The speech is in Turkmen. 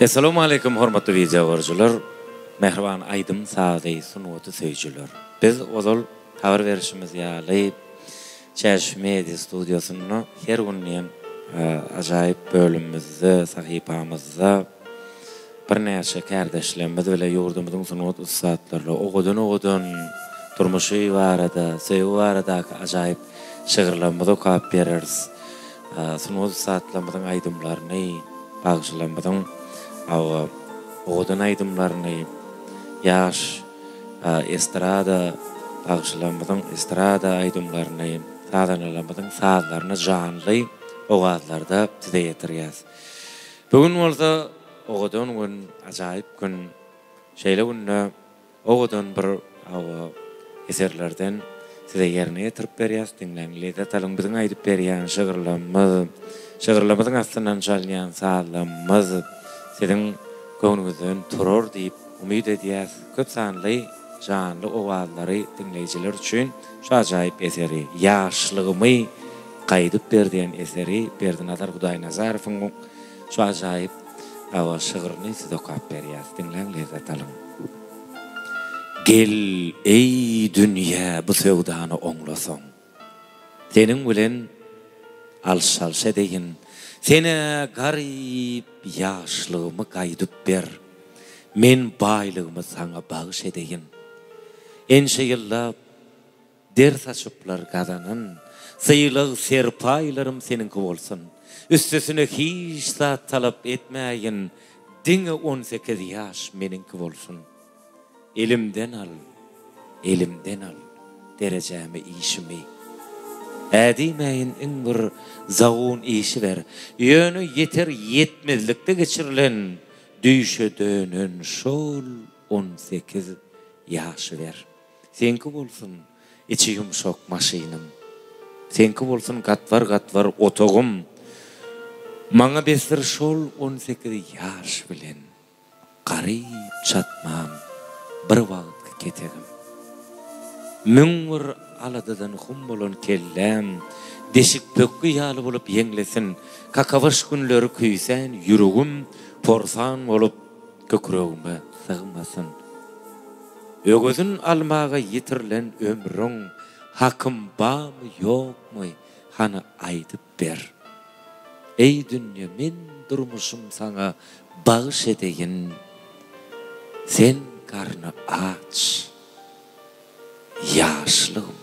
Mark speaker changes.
Speaker 1: Essalamualeýkum hormatly wideo görüjiler, mähriban aýdym sazy sungaty söýüjiler. Biz ozal habar berişimiz ýaly Çäş media studiýasynda her gün diýen ajaýyp bölümimizde, sahypamyzda birnäçe kärdeşlerimiz bile ýurdumyzyň sungat ussatlaryna owadan-owadan durmuşy barada, söýgi baradaky ajaýyp şygyrlarymyzy okap bereris. Sungat ussatlarymyzyň aýdymlaryny, bagşylarymyzyň owadan aýdymlaryny, ýaş estrada bagşylarymyzyň estrada aýdymlaryny, sazandalarymyzyň sazlaryny janly owazlarda size ýetirýäris. Bu gün bolsa owadan gün, ajaýyp gün. Şeýle günde owadan bir hawa eserlerden size ýerine ýetirip berýäs. Diňläň, lezzet alyň. Biziň aýdyp berýän şygyrlarymyz, şygyrlarymyzyň astyndan çalynýan sazlarymyz siziň göwnüňizden turar diýip umyt edýäs. Köp sanly janly owazlary diňleýjiler üçin şu ajaýyp eseri, Ýaşlygymy Gaýdyp ber diýen eseri Berdinazar Hudaýnazarowyň şu ajaýyp hawa şygryny size okap berýäs. Diňläň lezzet alyň. Gel, eý, dünýä bu söwdany oňlasaň. Seniň bilen alyş-çalyş edeýin. Sen-ä garyp ýaşlygymy gaýdyp ber. Men baýlygymy saňa bagyş edeýin. Ençe ýyllap Der saçyplar gazanan sylag-serpaýlarym seniňki bolsun. Üstesine hiç zat talap etmäýin, diňe 18 ýaş meniňki bolsun. Elimden al, elimden al derejämi, işimi. Ädimäýin iň bir zagun işi ber. Ýöne ýeter-ýetmezlikde geçirilen düýşe dönen şol 18 ýaşy ber. Seňki bolsun içi ýumşak maşynym. Seňki bolsun gatbar-gatbar otagym. Maňa besdir şol 18 ýaş bilen garyp çatmam bir wagtky ketegim. 1001 aladadan hum bolan kelläm deşik pökgi ýaly bolup ýeňlesin. Kakabaş günleri küýsän ýüregim porsan bolup Kükregime sygmasyn. Öwezin almaga ýitirilen ömrüň hakym bamy ýokmy hany aýdyp ber. Eý dünýe men durmuşym saňa bagyş edeýin sen garny aç ýaşlygym.